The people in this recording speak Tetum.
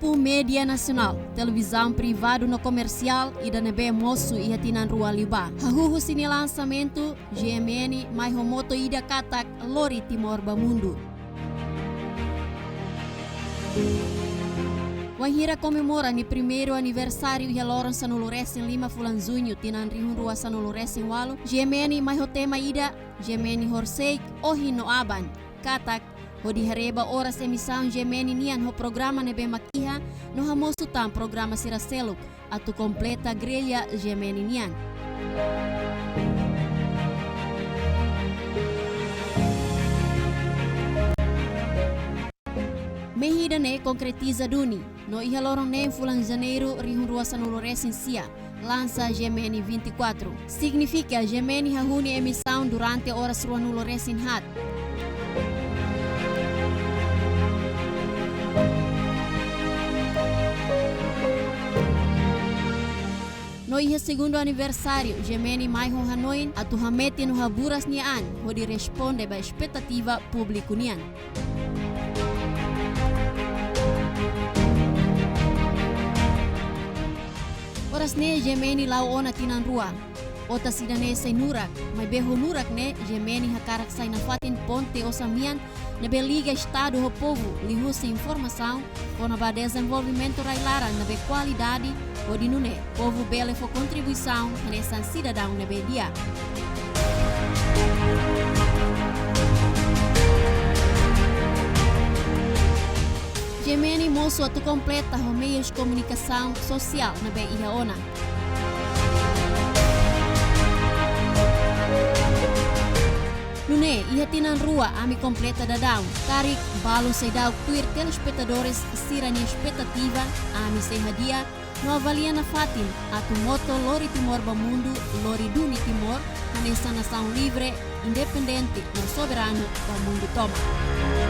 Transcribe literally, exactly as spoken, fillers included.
Grupu média nasionál, televizaun privadu no komersiál ida ne'ebé mosu iha tinan rua liubá, hahú husi nia lansamentu, G M N mai ho moto ida katak Lori Timor ba Mundu. Wainhira komemora nia primeiru aniversáriu iha loron sanulu-resin-lima fulan Juñu tinan rihun rua sanulu-resin-ualu, G M N mai ho tema ida, G M N Horisehik, Ohin no Aban, katak, hodi haree ba oras emisaun G M N nian ho programa ne'ebé mak iha, no hamosu tan programa sira seluk, atu kompleta grella G M N nian. Mehi ida-ne'e konkretiza duni, no iha loron neen fulan Janeiru rihun rua sanulu-resin-sia, lansa G M N vinte e quatro. Signifika G M N hahú nia emisaun durante oras ruanulu-resin-haat. No iha segundu aniversáriu, G M N mai ho hanoin atu hametin no haburas nia an, hodi responde ba espetativa públiku nian. Oras ne'e G M N la'o ona tinan rua. Otas ida-ne'e sei nurak, maibé ho nurak ne'e G M N hakarak sai nafatin ponte osan-mean ne'ebé liga Estadu ho povu, liuhusi informasaun kona-ba dezenvolvimentu rai-laran ne'ebé kualidade, hodi nune'e povu bele fó kontribuisaun hanesan sidadaun ne'ebé di'ak. G M N mosu atu kompleta ho meius komunikasaun sosiál ne'ebé iha ona. Nune'e, iha tinan rua ami kompleta daudaun, karik balu seidauk tuir telespetadores sira-nia espetativa, ami sei hadi'a no avalia nafatin atu moto Lori Timor ba Mundu, lori duni Timor hanesan nasaun livre, independente no soberanu ba mundu tomak.